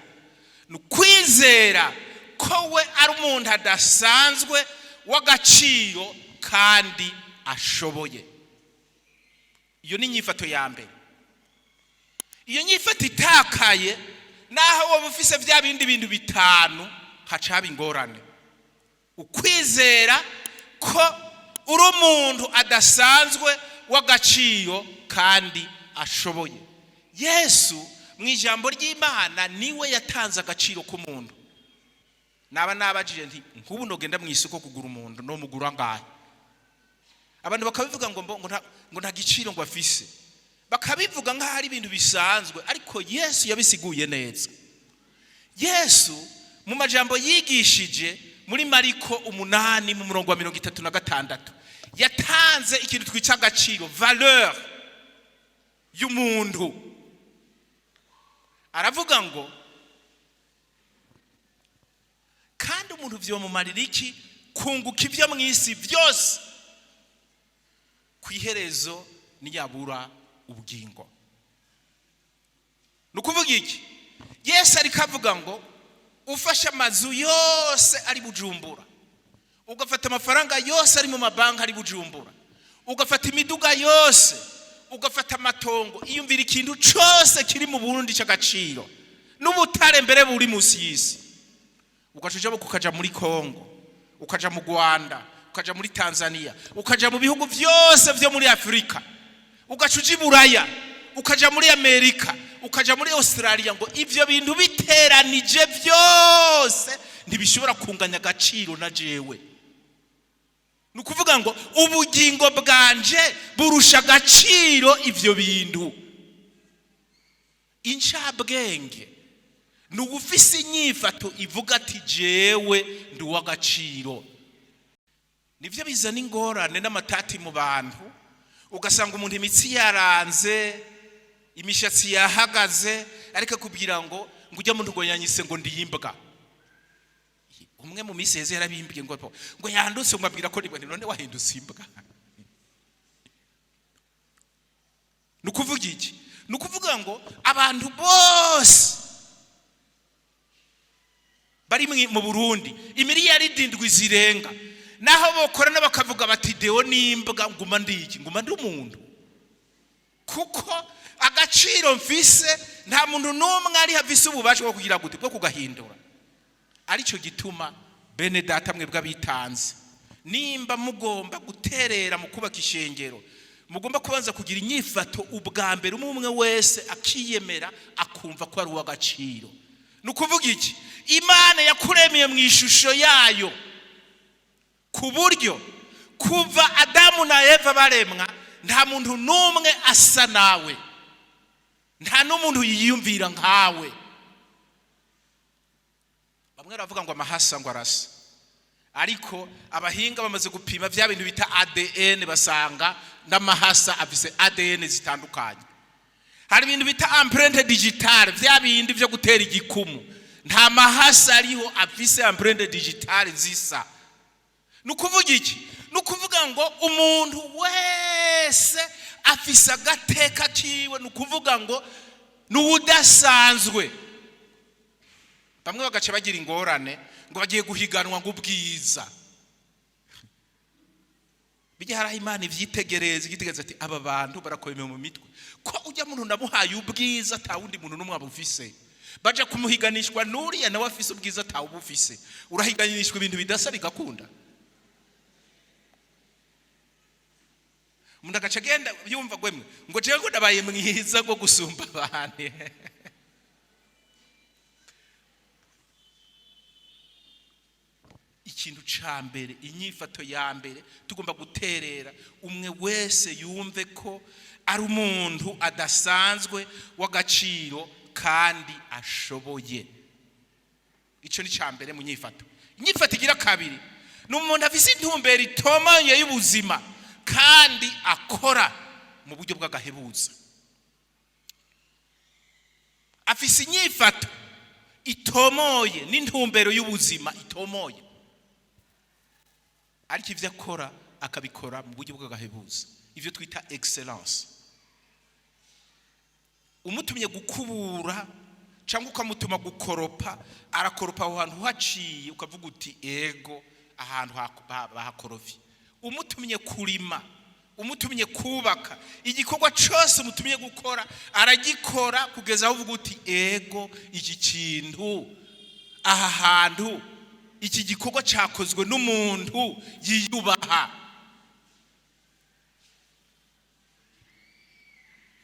ni ukwizera ko we ari umuntu adasanzwe w'agaciro kandi ashoboye. Iyo ni inyifato ya mbere. Iyo nyifato itakaye, naho waba ufise bya bindi bintu bitanu, haca haba ingorane. Ukwizera ko uri umuntu adasanzwe w'agaciro kandi ashoboye. Yesu mu ijambo ry'Imana niwe yatanze agaciro k'umuntu. Naba nabajije nti: "Nk'ubu nogenda mu isoko kugura umuntu, no mugura angahe?" Abantu bakabivuga ngo nta giciro ngo afise, bakabivuga nk'aho ari ibintu bisanzwe. Ariko Yesu yabisiguye neza. Yesu mu majambo yigishije muri Mariko 8 mu murongo wa 36 yatanze ikintu twica agaciro, valeur y'umuntu. Aravuga ngo: "Kandi umuntu vyomumarira iki kunguka ibyo mu isi byose, ku iherezo niyabura ubugingo?" Ni ukuvuga iki? Yesu ariko avuga ngo ufashe amazu yose ari Bujumbura, ugafata amafaranga yose ari mu mabanki ari Bujumbura, ugafata imiduga yose, ugafata amatongo, iyumvira ikintu cyose kiri mu Burundi cy'agaciro n'ubutare mbere buri munsi y'isi, ugaca uja ukaja muri Kongo, ukaja mu Rwanda, ukaja muri Tanzania, ukaja mu bihugu byose byo muri Afurika, ugaca uja i Buraya, ukaja muri Amerika, ukaja muri Australia, ngo ivyo bintu biteranije byose ntibishobora kunganya agaciro na jewe. Ni ukuvuga ngo ubugingo bwanje burusha agaciro ivyo bintu. Incabwenge ni uwufise inyifato ivuga ati: "Jewe ndi uw'agaciro." Nivyo bizana ingorane n'amatati mu bantu. Ugasanga umuntu imitsi yaranze, imishatsi yahagaze, ariko akubwira ngo ujya muntu ngo yanyise ngo ndiyimbwa. Umwe mu minsi heze yarabimbwiye ngo yandutse, ngo abwira ko nibwo none wahindutse imbwa. Ni ukuvuga iki? Ni ukuvuga ngo abantu bose bari mu Burundi, imiliyaridi 7 zirenga, naho bokorana bakavuga bati: "Deo n'imbwa," nguma ndiki? Nguma ndi umuntu, kuko agaciro mfise nta muntu n'umwe ari afise ububasha bwo kugira gute, bwo kugahindura. Aricyo gituma, bene data, mwebwe abitanze, nimba mugomba guterera mu kubaka ishengero, mugomba kubanza kugira inyifato ubwa mbere, umwe umwe wese akiyemera, akumva ko ari uw'agaciro. Ni ukuvuga iki? Imana yakuremeye mu ishusho yayo, ku buryo kuva Adamu na Eva baremwa nta muntu n'umwe asa nawe, nta n'umuntu yiyumvira nkawe. Bamwe baravuga ngo amahasa ngo arasa, ariko abahinga bamaze gupima bya bintu bita ADN, basanga n'amahasa afise ADN zitandukanye. Hari ibintu bita empreinte digitale, bya bindi byo gutera igikumu, nta mahasa ariho afise empreinte digitale zisa. Ni ukuvuga iki? Ni ukuvuga ngo umuntu wese afise agateka kiwe. Ni ukuvuga ngo ni uwudasanzwe. Bamwe bagaca bagira ingorane ngo bagiye guhiganwa ngo ubwiza. Bijya hari aho Imana ivyitegereza, igitegereza ati: "Aba bantu barakomeye mu mitwe, ko ujya muntu namuhaye ubwiza ata wundi muntu n'umwe abufise, baja kumuhiganishwa n'uriya nawe afise ubwiza atawubufise." Urahiganishwa ibintu bidasa bigakunda. Umuntu agaca agenda yumva gwemwe ngo jewe ngo ndabaye mwiza ngo gusumba abandi. Ikintu ca mbere, inyifato ya mbere tugomba guterera, umwe wese yumve ko ari umuntu adasanzwe w'agaciro kandi ashoboye. Icyo ni cya mbere mu nyifato. Inyifato igira kabiri ni umuntu afise intumbero itomanye y'ubuzima kandi akora mu buryo bw'agahebuza. Afise inyifato itomoye n'intumbero y'ubuzima itomoye, ariko ivyo akora akabikora mu buryo bw'agahebuza, ivyo twita excellence. Umutumye gukubura cyangwa ukamutuma gukoropa, arakoropa aho hantu uhaciye ukavuga uti: "Ego, ahantu bahakorovye." Umutumye kurima, umutumye kubaka, igikorwa cyose umutumye gukora aragikora kugeza aho uvuga uti: "Ego, iki kintu, aha hantu, iki gikorwa cyakozwe n'umuntu yiyubaha."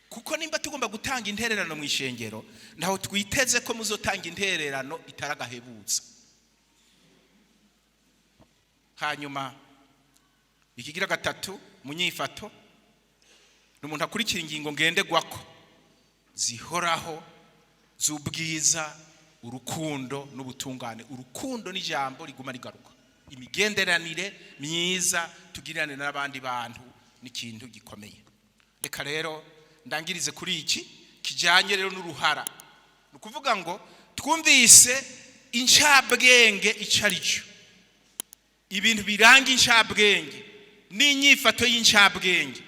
Kuko nimba tugomba gutanga intererano mu ishengero, ntaho twiteze ko muzotanga intererano itaragahebutsa. Hanyuma ikigira gatatu mu nyifato ni umuntu akurikira ingingo ngenderwako zihoraho z'ubwiza, urukundo n'ubutungane. Urukundo n'ijambo riguma rigaruka. Imigenderanire myiza tugirirane n'abandi bantu ni ikintu gikomeye. Reka rero ndangirize kuri iki kijyanye rero n'uruhara. Ni ukuvuga ngo twumvise incabwenge icyo ari cyo, ibintu biranga incabwenge n'inyifato y'incabwenge.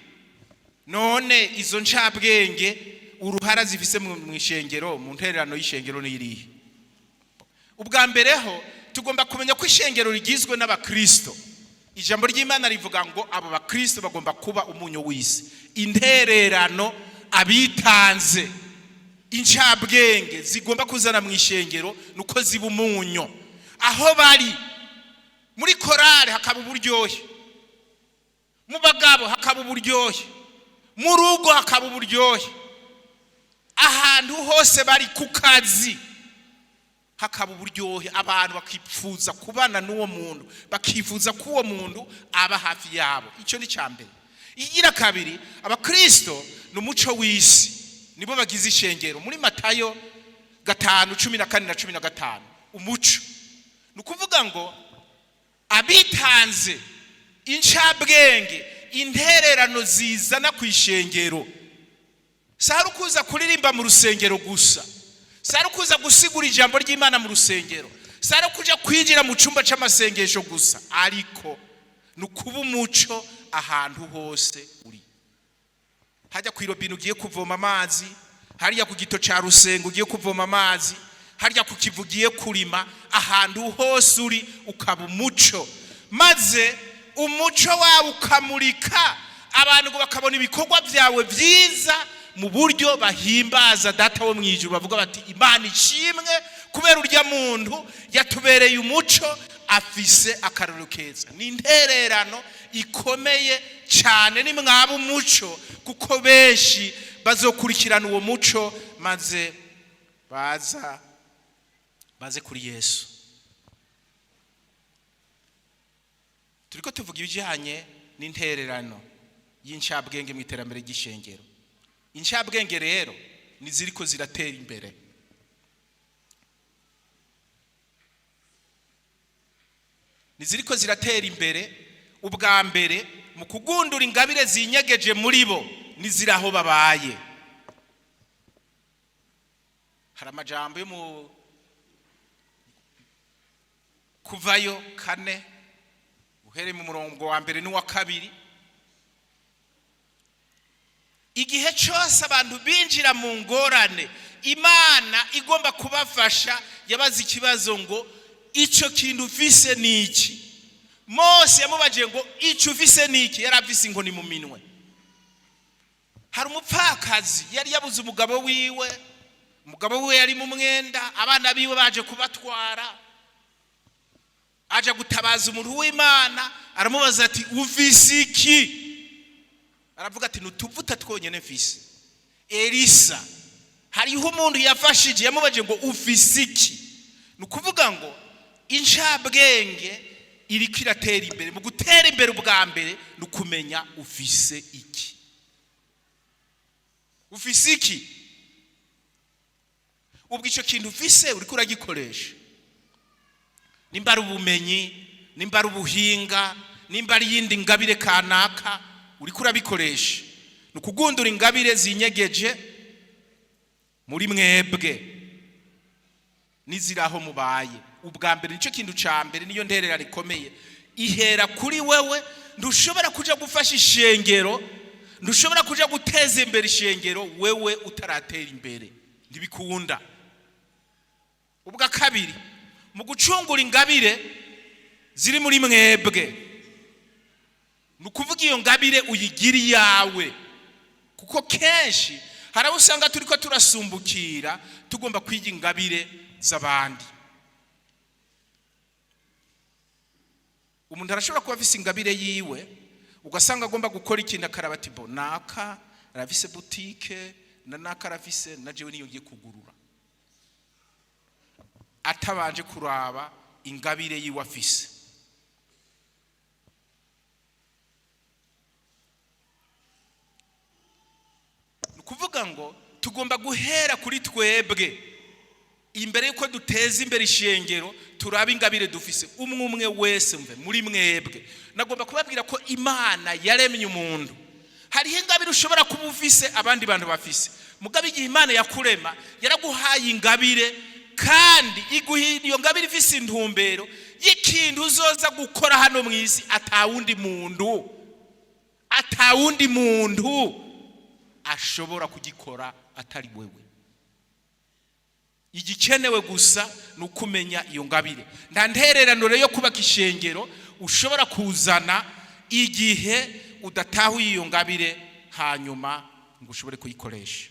None izo ncabwenge uruhara zifise mu ishengero, mu ntererano y'ishengero, ni irihe? Ubwa mbere ho tugomba kumenya ko ishengero rigizwe n'abakristo. Ijambo ry'Imana rivuga ngo abo bakristo bagomba kuba umunyu w'isi. Intererano abitanze, incabwenge zigomba kuzana mu ishengero nuko ziba umunyu aho bari. Muri korale hakaba uburyohe, mu bagabo hakaba uburyohe, mu rugo hakaba uburyohe, ahantu hose bari, ku kazi hakaba uburyohe, abantu bakifuza kubana n'uwo muntu, bakifuza ko uwo muntu aba hafi yabo. Icyo ni icya mbere. Igira kabiri, abakristo ni umuco w'isi, nibo bagize ishengero. Muri Matayo 5:14 na 15, umuco ni ukuvuga ngo abitanze, incabwenge, intererano zizana ku ishengero si ari ukuza kuririmba mu rusengero gusa, si ari ukuza gusigura ijambo ry'Imana mu rusengero, si ari ukuja kwinjira mu cyumba cy'amasengesho gusa, ariko ni ukuba umuco ahantu hose uri. Hajya ku irobine ugiye kuvoma amazi, hariya ku gito cya rusengo ugiye kuvoma amazi, harya ku kivu ugiye kurima, ahantu hose uri ukaba umuco, maze umuco wawe ukamurika abantu, ngo bakabona ibikorwa byawe byiza mu buryo bahimbaza Data wo mu ijuru, bavuga bati: "Imana ishimwe kubera urya muntu yatubereye umuco, afise akarorero keza." Ni intererano ikomeye cyane nimwaba umuco, kuko benshi bazokurikirana uwo muco maze baza baze kuri Yesu. Turiko tuvuga ibijyanye n'intererano y'incabwenge mu iterambere ry'ishengero. Incabwenge rero ni ziriko ziratera imbere. Ni ziriko ziratera imbere ubwa mbere mu kugundura ingabire zinyegeje muri bo, niziri aho babaye. Hari amajambo yo mu Kuvayo 4, uhereye mu murongo wa mbere n'uwa kabiri. Igihe cyose abantu binjira mu ngorane, Imana igomba kubafasha, yabaza ikibazo ngo: "Icyo kintu ufise ni iki?" Mose yamubagiye ngo: "Icyo ufise ni iki?" Yari afise inkoni mu minwe. Hari umupfakazi yari yabuze umugabo wiwe, umugabo wiwe yari mu mwenda, abana biwe baje kubatwara. Aja gutabaza umuntu w'Imana, aramubaza ati: "Ufise iki?" Aravuga ati: "Nutuvuta twonyene mfise." Elisa, hariho umuntu yafashije, yamubaje ngo: "Ufise iki?" Ni ukuvuga ngo incabwenge iriko iratera imbere. Mu gutera imbere, ubwa mbere ni ukumenya ufise iki. Ufise iki? Ubwo icyo kintu ufise uriko uragikoresha? Nimba ari ubumenyi, nimba ari ubuhinga, nimba ari iyindi ngabire kanaka, uriko urabikoresha? Ni ukugundura ingabire zinyegeje muri mwebwe n'iziraho mubaye. Ubwa mbere, nicyo kintu ca mbere, niyo nterera rikomeye, ihera kuri wewe. Ntushobora kuja gufasha ishengero, ntushobora kuja guteza imbere ishengero wewe utaratera imbere, ntibikunda. Ubwa kabiri, mu gucungura ingabire ziri muri mwebwe, ni ukuvuga iyo ngabire uyigira iyawe, kuko kenshi hari abo usanga turiko turasumbukira, tugomba kwiga ingabire z'abandi. Umuntu arashobora kuba afise ingabire yiwe, ugasanga agomba gukora ikintu, akaraba ati: "Bo naka arafise boutique, na naka arafise, na jewe niyo ngiye kugurura," atabanje kuraba ingabire yiwe afise. Ni ukuvuga ngo tugomba guhera kuri twebwe imbere yuko duteza imbere ishengero. Turaba ingabire dufise umwe umwe wese mve muri mwebwe. Nagomba kubabwira ko Imana yaremye umuntu, hariho ingabire ushobora kuba ufise abandi bantu bafise. Mugabo igihe Imana yakurema, yaraguhaye ingabire, kandi iguha iyo ngabire ifise intumbero y'ikintu uzoza gukora hano mu isi atawundi muntu ashobora kugikora atari wewe. Igikenewe gusa ni ukumenya iyo ngabire. Nta ntererano rero yo kubaka ishengero ushobora kuzana igihe udatahuye iyo ngabire, hanyuma ngo ushobore kuyikoresha.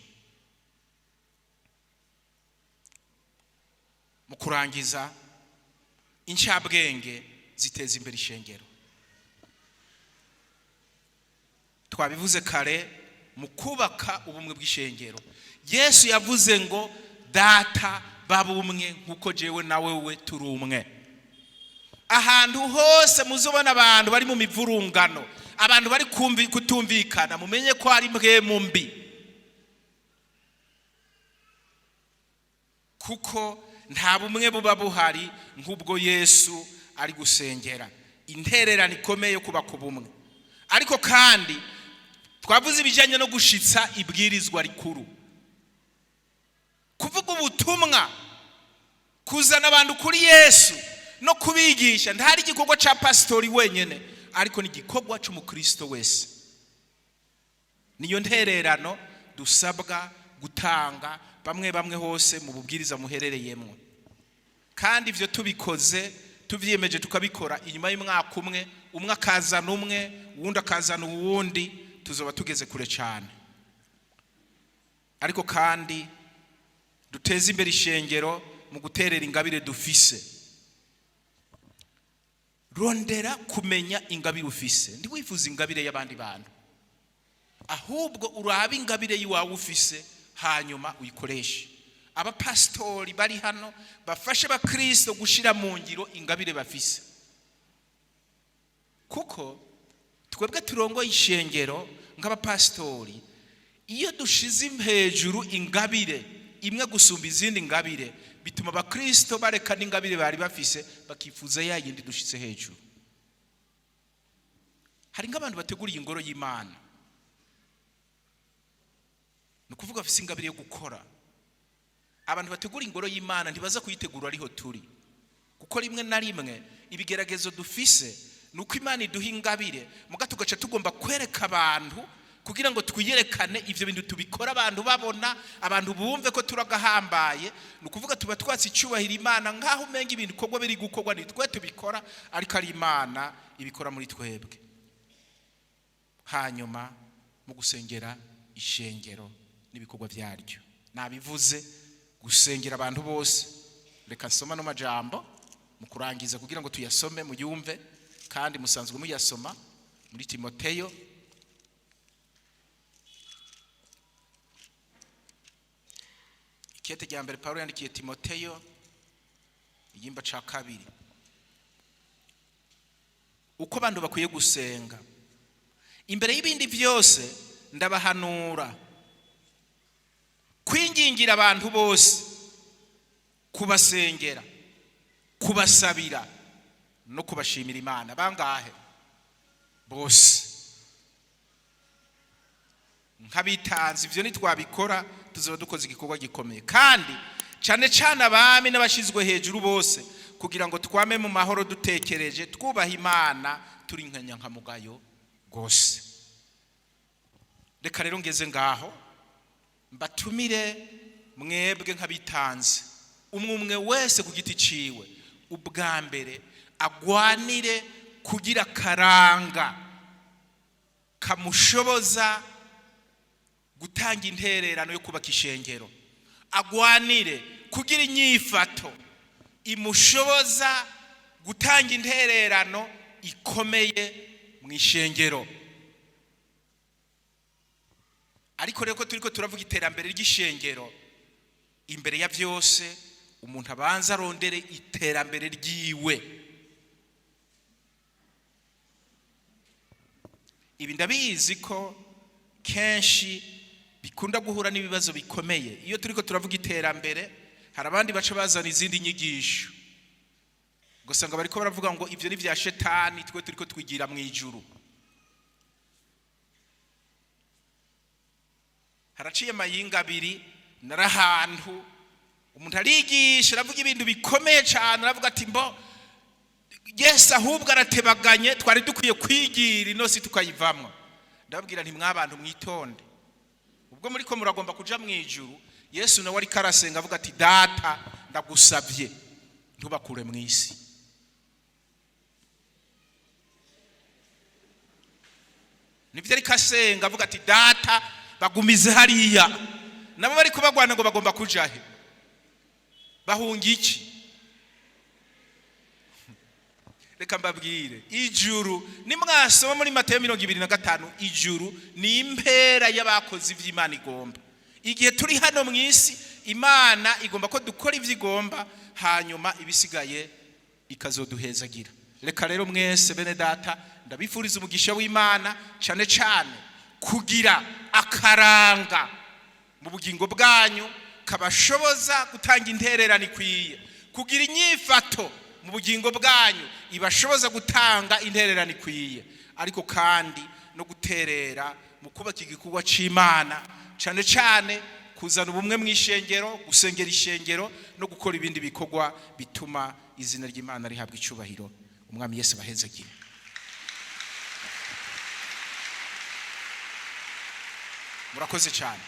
Mu kurangiza, incabwenge ziteza imbere ishengero. Twabivuze kare, mu kubaka ubumwe bw'ishengero, Yesu yavuze ngo: "Data, baba umwe nk'uko jewe na wewe turi umwe." Ahantu hose muzobona abantu bari mu mivurungano, abantu bari kutumvikana, mumenye ko ari mpwemu mbi, kuko nta bumwe buba buhari nk'ubwo Yesu ari gusengera. Intererano ikomeye yo kubaka ubumwe. Ariko kandi twavuze ibijyanye no gushitsa ibwirizwa rikuru, kuvuga ubutumwa, kuzana abantu kuri Yesu no kubigisha. Ntari igikorwa cya pasitori wenyine, ariko ni igikorwa cy'umukristo wese. Niyo ntererano dusabwa gutanga bamwe bamwe hose mu bubwiriza muherereyemo. Kandi ibyo tubikoze, tubyiyemeje, tukabikora, inyuma y'umwaka umwe, umwe akazana umwe, uwundi akazana uwundi, tuzoba tugeze kure cyane. Ariko kandi duteze imbere ishengero mu guterera ingabire dufise. Rondera kumenya ingabire ufise. Ntiwifuze ingabire y'abandi bantu, ahubwo urabe ingabire y'iwawe ufise, hanyuma uyikoreshe. Abapasitori bari hano bafashe abakristo gushyira mu ngiro ingabire bafise, kuko twebwe turongoye ishengero nk'abapasitori, iyo dushize hejuru ingabire imwe gusumba izindi ngabire, bituma abakristo bareka n'ingabire bari bafise, bakifuza ya yindi dushize hejuru. Hari nk'abantu bateguriye ingoro y'Imana, ni ukuvuga bafise ingabire yo gukora. Abantu bategura ingoro y'Imana ntibaza kuyitegura ariho turi, kuko rimwe na rimwe ibigeragezo dufise ni uko Imana iduha ingabire, muga tugaca tugomba kwereka abantu kugira ngo twiyerekane. Ibyo bintu tubikora abantu babona, abantu bumve ko turagahambaye. Ni ukuvuga tuba twatse icyubahiro Imana, nk'aho umenga ibintu bikorwa biri gukorwa ni twe tubikora, ariko ari Imana ibikora muri twebwe. Hanyuma mu gusengera ishengero n'ibikorwa byaryo, nabivuze, gusengera abantu bose. Reka nsoma no majambo mu kurangiza kugira ngo tuyasome muyumve, kandi musanzwe muyasoma, muri Timoteyo ikete rya mbere Paulo yandikiye Timoteyo, igihimba ca kabiri, uko abantu bakwiye gusenga. "Imbere y'ibindi byose ndabahanura kwingingira abantu bose, kubasengera, kubasabira no kubashimira Imana." Bangahe? Bose. Nk'abitanze, ibyo ntitwabikora, tuzaba dukoze igikorwa gikomeye, kandi cyane cyane abami n'abashyizwe hejuru bose, kugira ngo twame mu mahoro dutekereje, twubaha Imana, turi nkanyankamugayo rwose. Reka rero ngeze ngaho, mbatumire mwebwe nk'abitanze, umwe umwe wese ku giti ciwe, ubwa mbere agwanire kugira akaranga kamushoboza gutanga intererano yo kubaka ishengero, agwanire kugira inyifato imushoboza gutanga intererano ikomeye mu ishengero. Ariko rero ko turiko turavuga iterambere ry'ishengero, imbere ya byose umuntu abanza arondere iterambere ryiwe. Ibi ndabizi ko kenshi bikunda guhura n'ibibazo bikomeye. Iyo turiko turavuga iterambere, hari abandi baca bazana izindi nyigisho, ugasanga bariko baravuga ngo ibyo ni vya shetani, twe turiko twigira mu ijuru. Haraciye amayinga abiri narahantu umuntu arigisha, aravuga ibintu bikomeye cyane, aravuga ati: "Mbo Yesu ahubwo aratebaganye, twari dukwiye kwigira ino si tukayivamwo." Ndababwira nti: "Mwabantu, mwitonde. Ubwo muri ko muragomba kuja mu ijuru, Yesu nawe ariko arasenga avuga ati: 'Data, ndagusabye ntubakure mu isi.'" Nibyo ariko asenga avuga ati: "Data, bagumize hariya." Nabo bari kubagwana ngo bagomba kuja he? Bahunga iki? Reka mbabwire, ijuru nimwasoma muri Mateyo 25, ijuru ni impera y'abakozi ivy'Imana igomba. Igihe turi hano mu isi, Imana igomba ko dukora ivyo igomba, hanyuma ibisigaye ikazoduhezagira. Reka rero mwese, bene data, ndabifuriza umugisha w'Imana, cyane cyane kugira akaranga mu bugingo bwanyu kabashoboza gutanga intererano ikwiye, kugira inyifato mu bugingo bwanyu ibashoboza gutanga intererano ikwiye, ariko kandi no guterera mu kubaka igikorwa c'Imana, cyane cyane kuzana ubumwe mu ishengero, gusengera ishengero no gukora ibindi bikorwa bituma izina ry'Imana rihabwa icubahiro. Umwami Yesu abahezagire. Murakoze cyane.